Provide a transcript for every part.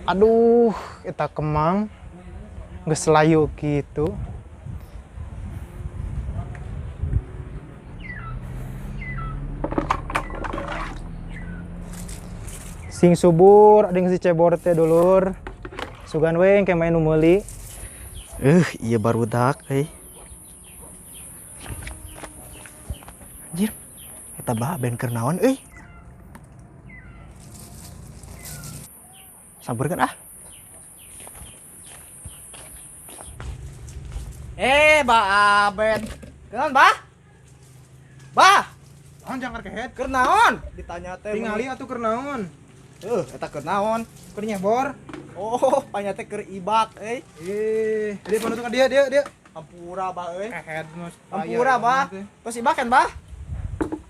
Aduh, eta kemang geus layu kitu. Sing subur ading si cebor teh dulur. Sugan we engke main nu meuli. Iya barudak euy. Anjir. Eta bah ben keur naon euy. Saburkeun ah. Bah Aben. Kenaon, Bah? Bah, Naon jangkar kehet? keur naon? Ditanya teh. Tingali atuh keur naon? Eta keur naon? Keur nyebor. Oh, panya teh keur ibak euy. Dia panutukan dia dia. Hampura, Bah euy. Kehet geus. Hampura, Bah. Tos ibak kan, Bah?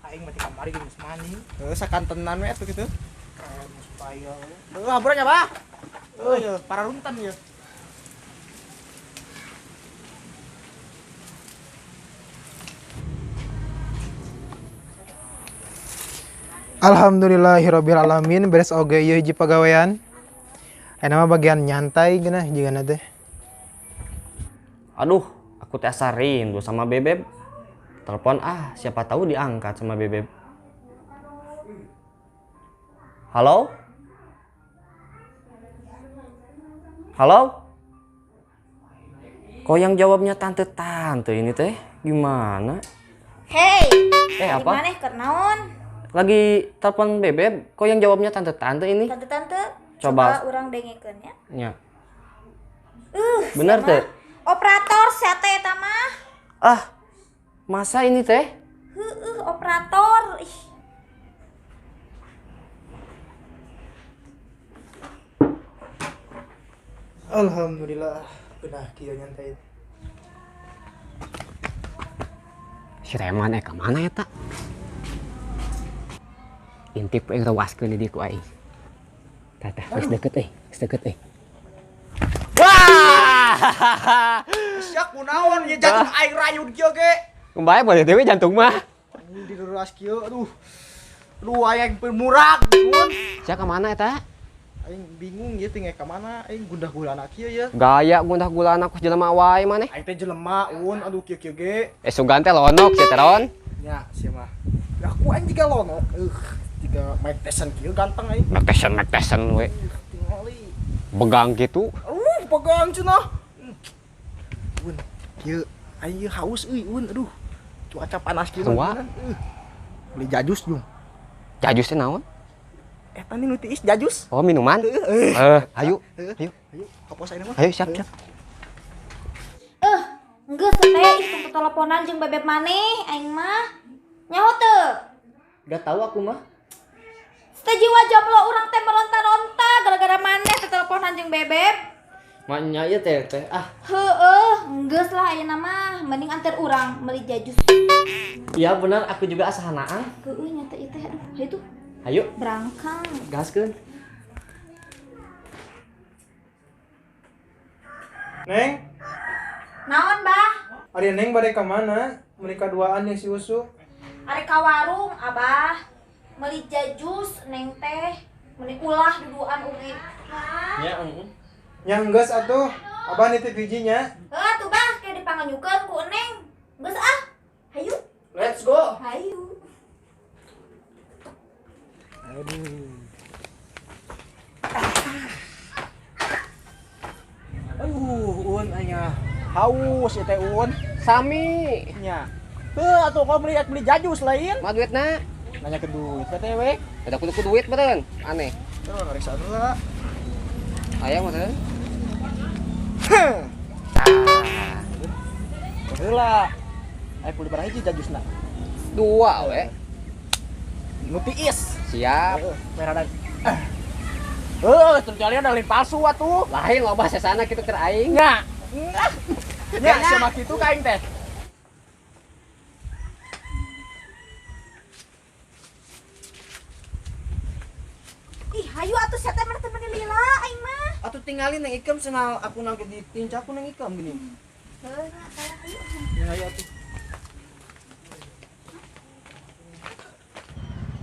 Aing mah ti kamari geus mani. Sakantenan we atuh kitu. Kehet geus paya. Hampura nya, Bah. Ya, pararuntan ya. Alhamdulillahirabbil alamin beres oge ieu hiji pagawean. Ayeuna mah bagian nyantai geunah jigana teh. Aduh, aku teh asa rindu sama Bebeb. Telepon ah, siapa tahu diangkat sama Bebeb. Halo? Halo? Kok yang jawabnya tante-tante ini teh? Gimana? Hei. Apa? Gimana keur naon? Lagi telepon Bebeb, kok yang jawabnya tante-tante ini? Tante-tante, coba urang dengekeun ya. Nya. Bener teh? Operator sia teh eta mah. Ah, masa ini teh? Heueuh, operator. Ih. Alhamdulillah, benar kieu nyantai. Si Reman ka mana eta? Intip aing rawaskeun di dieu ku aing. Tah tah, geus deket euy, geus deket euy. Wah! Sia kunaon ieu jantung aing rayun kieu ge. Kumaha boleh dewe jantung mah. Direras kieu, aduh. Aduh aing murag, mun. Sia ka mana eta? Aing bingung ieu teh ka mana, aing gundah gulana kieu ya. Gaya gundah gulana ku jelema wae maneh. Aing teh jelema un, aduh kieu-kieu ge. Sugan teh lonok sia teh Ron. Nya sia mah. Ya aku aing jiga lonok. Jiga Mike Tyson kieu ganteng aing. Mike Tyson we. Tingali. Begang gitu. Pegang cenah. Un, kieu aing ieu haus euy un, aduh. Cuaca panas kieu. Beli jajus jung. Jajus teh naon? Eta nih nu tiis jajus. Oh, minuman. Ayo. Ayo. Ayo, ka pos ayeuna mah. Ayo, siap, siap. Geus teh ih tong teleponan jeung Bebeb maneh aing mah. Nyaho teu? Enggak tahu aku mah. Teh jiwa jomblo urang teh meronta-ronta gara-gara maneh teh teleponan jeung Bebeb. Maknya ieu teh teh ah. Heueuh, geus lah ayeuna mah mending anter urang meuli jajus. Iya benar, aku juga asa hanaan. Heueuh nya teh ieu teh aduh, hayu tuh. Ayo. Berangkang. Gaskeun. Neng. Naon, Bah? Ari Neng bade ka mana? Meuli kaduaan jeung si Usu. Ari ka warung, Abah. Meuli jajus Neng teh, meuni ulah duduan ugi. Nya heeh. Nya geus atuh. Abah nitip hiji nya. Heuh atuh Bah, ke dipanganyukeun ku Neng. Geus ah. Hayu. Let's go. Hayu. Aduh. Aduh, un anya haus ieu teh un. Sami. Nya. Heuh atuh kok beli jajus lain. Mah duitna? Nanya ke duit teh we. Ada kudu ku duit meureun. Aneh. Terus ngariksa heula. Aya meureun. Heuh. Heula. Aya kudu barang hiji jajusna. Dua we. Nu tiis. Siap. Merah dan. Terus ada lain palsu atuh. Lain loba sesana kitu keur aing. Nya. Nya sama kitu ka aing teh. Ih, hayu atuh sia teh mah teh meuni lila aing mah. Atuh tinggalin nang ikem cenah aku nang ditinca aku nang ikem gini. Heuh, nya hayu. Ya hayu atuh.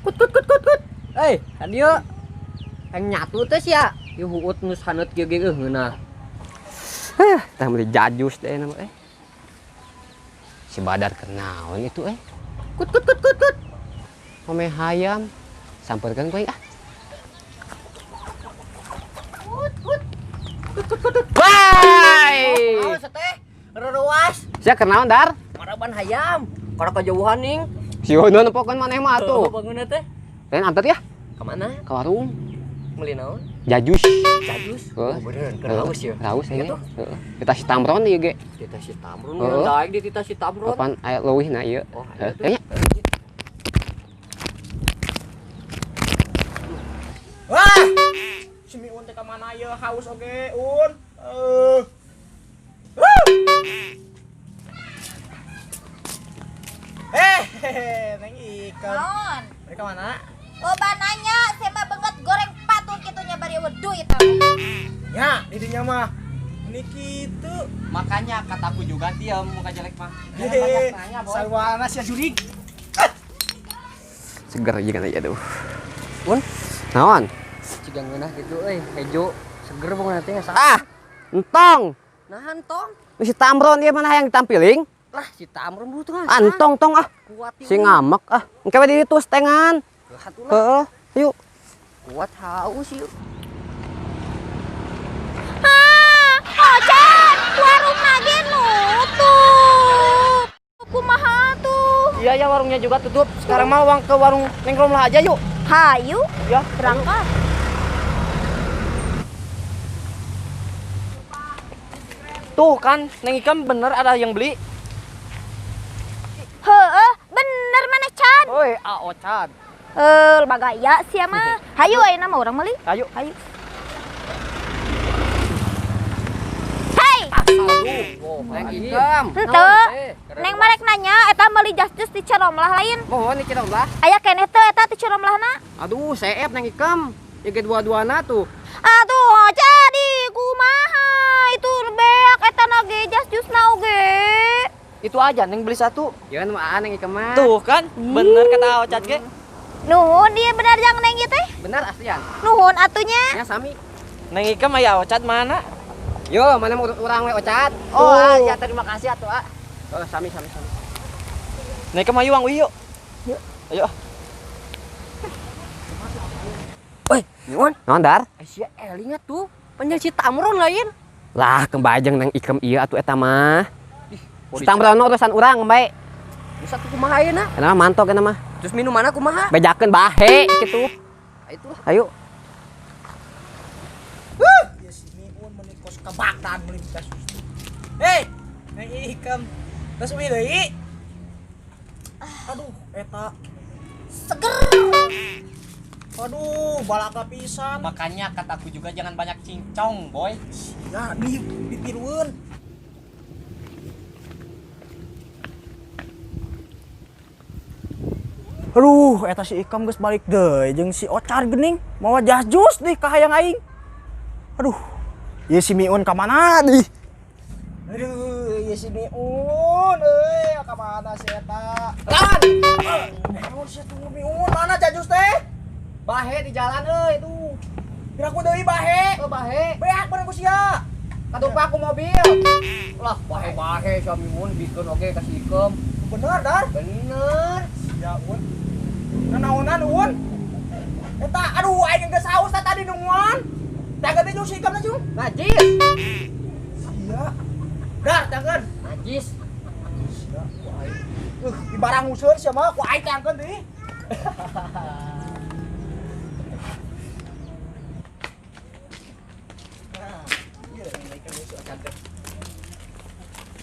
Kut kut kut kut kut. Kan dieu. Yang nyatu teh sia. Ieu huut geus haneut kieu ge ngeunah. Tah meuli jajus deh nama eh. Si Badar kenaon itu eh. Kut kut kut kut kut. Ngome hayam. Samperkeun ku aing ah. Kut kut. Kut kut kut. Wai. Oh, seteh. Reruas. Sia kenaon Dar? Maraban hayam. Kana kajauhan ning. Si Ono nempokeun maneh mah atuh. Bangunna teh. Lain antar ya? Ka mana? Ka warung. Meuli naon? Jajus. Jajus. Heeh. Oh, bener, keur haus ya. Haus Iya ini. tuh. Heeh. Kita si Tamron ieu ge. Tita si Tamron, Heeh. daek di tita si Tamron. Kapan aya leuwihna ieu? Oh, Heeh. ayo tuh. Nya. Wah. Si Miun teh ka mana ieu haus oge, Un. Neng Ikan. Naon? Mereka mana? Loba nanya, saya mah banget goreng patung kitunya bari eueuh duit tah. Ya, di dinya mah. Ini kitu. Makanya kataku juga diam muka jelek mah. Hehehe. Sawana sia jurig. Seger jeung aja tuh. Un. Naon? Ciga ngeunah gitu euy, hejo seger bangunna teh asa. Ah, entong. Nahan tong. Si Tamron ieu mana hayang ditampiling? Lah si Tamron dulu tuh. Ah, entong tong ah. Kuat Si ngamek ah. Engke we di ditu setengan. Heeh, yuk. Kuat haus yuk. Ah, Ocat, warung lagi nutup. Kumaha tuh? Iya ya warungnya juga tutup. Sekarang mah uang ke warung Neng Romlah aja yuk. Hayu, Ya, berangkat. Tuh kan, Neng Ikam bener ada yang beli. Heeh, bener mana Chan? Oi, a Ocat. Bagaya sia mah. Hayu ayeuna mah urang meuli. Hayu. Hayu. Hei, Aduh, Neng Ikam. henteu. Neng marek nanya eta meuli jas-jus di Ciromlah lain. Mohon di Ciromlah. Aya keneh teu eta di Ciromlahna? Aduh, seep Neng Ikam. Ieu ge dua-duana tuh. Aduh, jadi kumaha itu beak eta na ge jas jusna oge. Itu aja Neng beli satu. Ya nu aa Neng Ikam mah. Tuh kan, bener kata Ocat ge. Nuhun dia bener jang Neng ieu teh. Bener aslian. Nuhun atunya. Ya sami. Neng Ikam aya Ocat mana? Yo, mana mau urang we Ocat? Oh, ah, ya terima kasih atuh, ah. Oh, sami sami sami. Neng Ikam ayo wang yuk. Yuk. Ayo. Woi, Miun. Naon Dar? Sia eling atuh. Panjang si Tamron lain. Lah, kembajeng Neng Ikam ieu atuh eta mah. Si Tamron urusan urang bae. Bisa tuh kumaha ayeuna? Eta mah mantok eta mah. Terus minuman kumaha? Bejakeun bahe kitu. Itulah. Ayo. Ya si Miun meuni kos kabaktan meuli kasus. Hei, Neng Ikam. Terus uih deui. Aduh, eta. Seger. Aduh, balaka pisan. Makanya kataku juga jangan banyak cincong, boy. Ya, di ditirueun. Aduh, eta si Ikam geus balik deui jeung si Ocar geuning mawa jas jus deh ka hayang aing. Aduh, ieu si Miun ka mana deui? Aduh, ieu si Miun euy, ka mana si eta? Lan. Naon si tunggu Miun, mana jajus teh? Bahe di jalan euy tuh. Piraku deui bahe. Oh, bahe. Beak bareng ku sia. Katupa aku mobil. Lah, bahe-bahe si Miun bikeun oge ka si Ikam. Bener, Dar? Bener. Ya, Un. Nanaonan, Un. Eta, aduh, aing geus haus tah tadi nungguan. Tangan teh jeung si Ikam jeung. Najis. Sia. Dar, tangan. Najis. Sia, ku aing. Di barang useun sia mah ku aing tangkeun deui.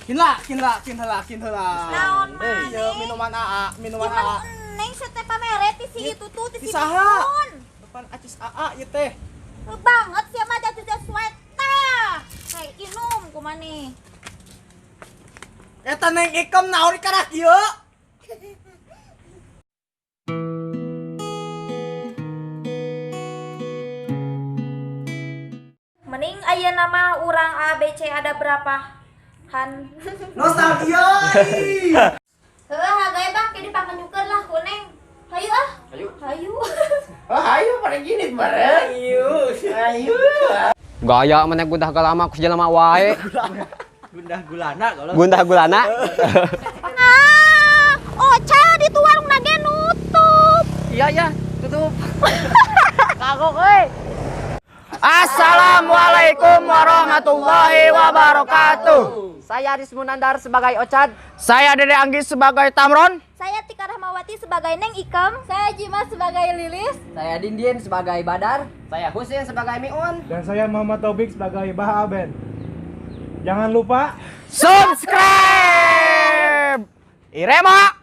Kinla, kinla, kinla, kinla. Naon maneh? Iya, minuman AA, minuman Gimana AA. Neng sete pamere ti si itu tuh ti si Saha? Miun. Depan acis AA ieu teh. Banget sia mah jatuh sweta. Hei, inum kumaha. Eta Neng Ikam naon karak ieu? Mending ayeuna mah urang A B C ada berapa? Han. Nostalgia. Ih. Heuh, hagae bah ke dipangenyukeun lah ku Neng. Hayu ah. Hayu. Hayu. Oh, ayo pada gini bareng. Ayo. Ayo. Gaya mana gundah galama ku jelema wae. Gundah gulana kalau. Gundah gulana. Ah, Oca di tuh warung nage nutup. Iya ya, tutup. Kagok euy. Assalamualaikum warahmatullahi wabarakatuh. Saya Aris Munandar sebagai Ocad. Saya Dede Anggis sebagai Tamron. Saya Tika Rahmawati sebagai Neng Ikem. Saya Jima sebagai Lilis. Saya Dindin sebagai Badar. Saya Husin sebagai Miun. Dan saya Muhammad Taufik sebagai Bah Aben. Jangan lupa Subscribe. Irema.